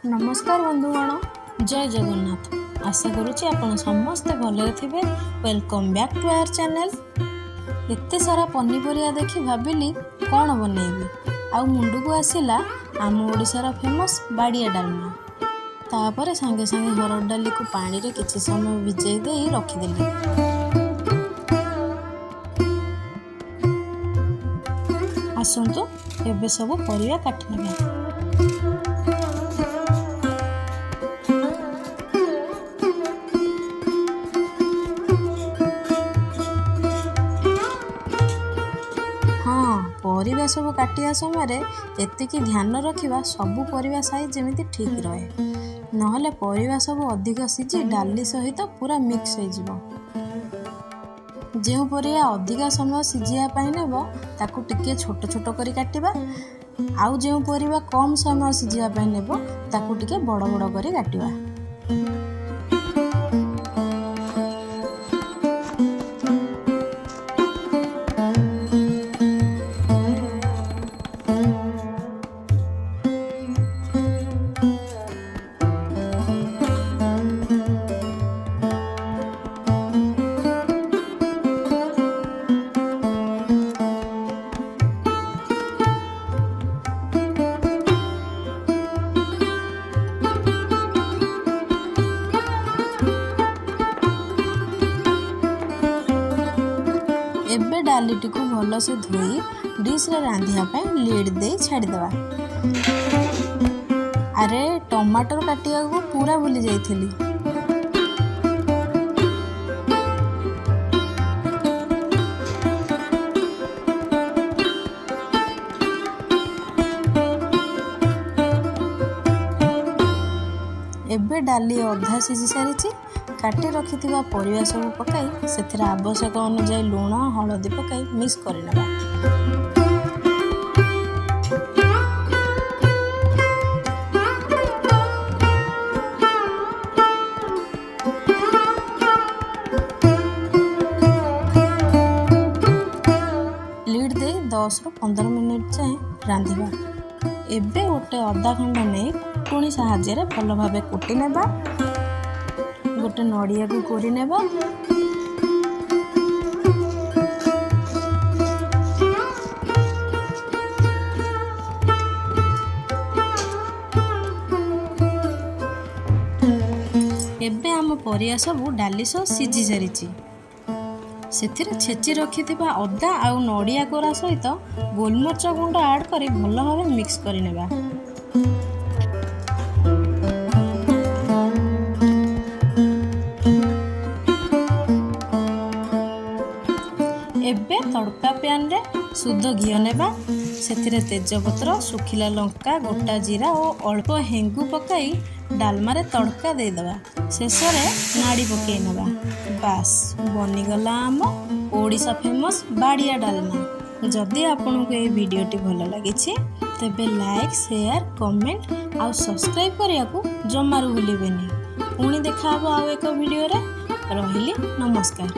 ନମସ୍କାର ବନ୍ଧୁଗଣ, ଜୟ ଜଗନ୍ନାଥ। ଆଶା କରୁଛି ଆପଣ ସମସ୍ତେ ଭଲରେ ଥିବେ। Welcome back to our channel. ଏତେ ସାରା ପନିପରିବା ଦେଖି ଭାବିଲି କ'ଣ ବନେଇବି, ଆଉ ମୁଣ୍ଡକୁ ଆସିଲା ଆମ ଓଡ଼ିଶାର ଫେମସ୍ ବାଡ଼ିଆ ଡାଲମା। ତାପରେ ସାଙ୍ଗେ ସାଙ୍ଗେ ହରଡ଼ ଡାଲିକୁ ପାଣିରେ କିଛି ସମୟ ଭିଜେଇ ଦେଇ ରଖିଦେଲି। ଆସନ୍ତୁ, ଏବେ ସବୁ ପରିବା କାଟି ନେବା। ହଁ, ପରିବା ସବୁ କାଟିବା ସମୟରେ ଏତିକି ଧ୍ୟାନ ରଖିବା, ସବୁ ପରିବା ସାଇଜ୍ ଯେମିତି ଠିକ୍ ରହେ। ନହେଲେ ପରିବା ସବୁ ଅଧିକ ସିଝି ଡାଲି ସହିତ ପୁରା ମିକ୍ସ ହେଇଯିବ। ଯେଉଁ ପରିବା ଅଧିକା ସମୟ ସିଝିବା ପାଇଁ ନେବ, ତାକୁ ଟିକେ ଛୋଟ ଛୋଟ କରି କାଟିବା, ଆଉ ଯେଉଁ ପରିବା କମ୍ ସମୟ ସିଝିବା ପାଇଁ ନେବ, ତାକୁ ଟିକେ ବଡ଼ ବଡ଼ କରି କାଟିବା। ଏବେ ଡାଲିଟିକୁ ଭଲସେ ଧୋଇ ଡିସ୍ରେ ରାନ୍ଧିବା ପାଇଁ ଲିଡ୍ ଦେଇ ଛାଡ଼ିଦେବା। ଆରେ, ଟମାଟର କାଟିବାକୁ ପୁରା ଭୁଲି ଯାଇଥିଲି। ଏବେ ଡାଲି ଅଧା ସିଝି ସାରିଛି। କାଟି ରଖିଥିବା ପରିବା ସବୁ ପକାଇ ସେଥିରେ ଆବଶ୍ୟକ ଅନୁଯାୟୀ ଲୁଣ, ହଳଦୀ ପକାଇ ମିକ୍ସ କରିନେବା। ଲିଡ୍ ଦେଇ 10ରୁ 15 ମିନିଟ୍ ଯାଏଁ ରାନ୍ଧିବା। ଏବେ ଗୋଟେ ଅଦା ଖଣ୍ଡ ନେଇ କୁଟୁଣି ସାହାଯ୍ୟରେ ଭଲ ଭାବେ କୁଟି ନେବା। ଗୋଟେ ନଡ଼ିଆକୁ କୋରି ନେବା। ଏବେ ଆମ ପରିବା ସବୁ ଡାଲି ସହ ସିଝି ସାରିଛି। ସେଥିରେ ଛେଚି ରଖିଥିବା ଅଦା ଆଉ ନଡ଼ିଆ କୋରା ସହିତ ଗୋଲମରିଚ ଗୁଣ୍ଡ ଆଡ଼୍ କରି ଭଲ ଭାବେ ମିକ୍ସ କରିନେବା। ଏବେ ତଡ଼କା ପ୍ୟାନରେ ଶୁଦ୍ଧ ଘିଅ ନେବା। ସେଥିରେ ତେଜପତ୍ର, ଶୁଖିଲା ଲଙ୍କା, ଗୋଟା ଜିରା ଓ ଅଳ୍ପ ହେଙ୍ଗୁ ପକାଇ ଡାଲମାରେ ତଡ଼କା ଦେଇଦେବା। ଶେଷରେ ନାଡ଼ି ପକାଇ ନେବା। ବାସ୍, ବନିଗଲା ଆମ ଓଡ଼ିଶା ଫେମସ୍ ବାଡ଼ିଆ ଡାଲମା। ଯଦି ଆପଣଙ୍କୁ ଏହି ଭିଡ଼ିଓଟି ଭଲ ଲାଗିଛି, ତେବେ ଲାଇକ୍, ସେୟାର, କମେଣ୍ଟ ଆଉ ସବସ୍କ୍ରାଇବ୍ କରିବାକୁ ଜମାରୁ ଭୁଲିବେନି। ପୁଣି ଦେଖାହେବ ଆଉ ଏକ ଭିଡ଼ିଓରେ। ରହିଲି, ନମସ୍କାର।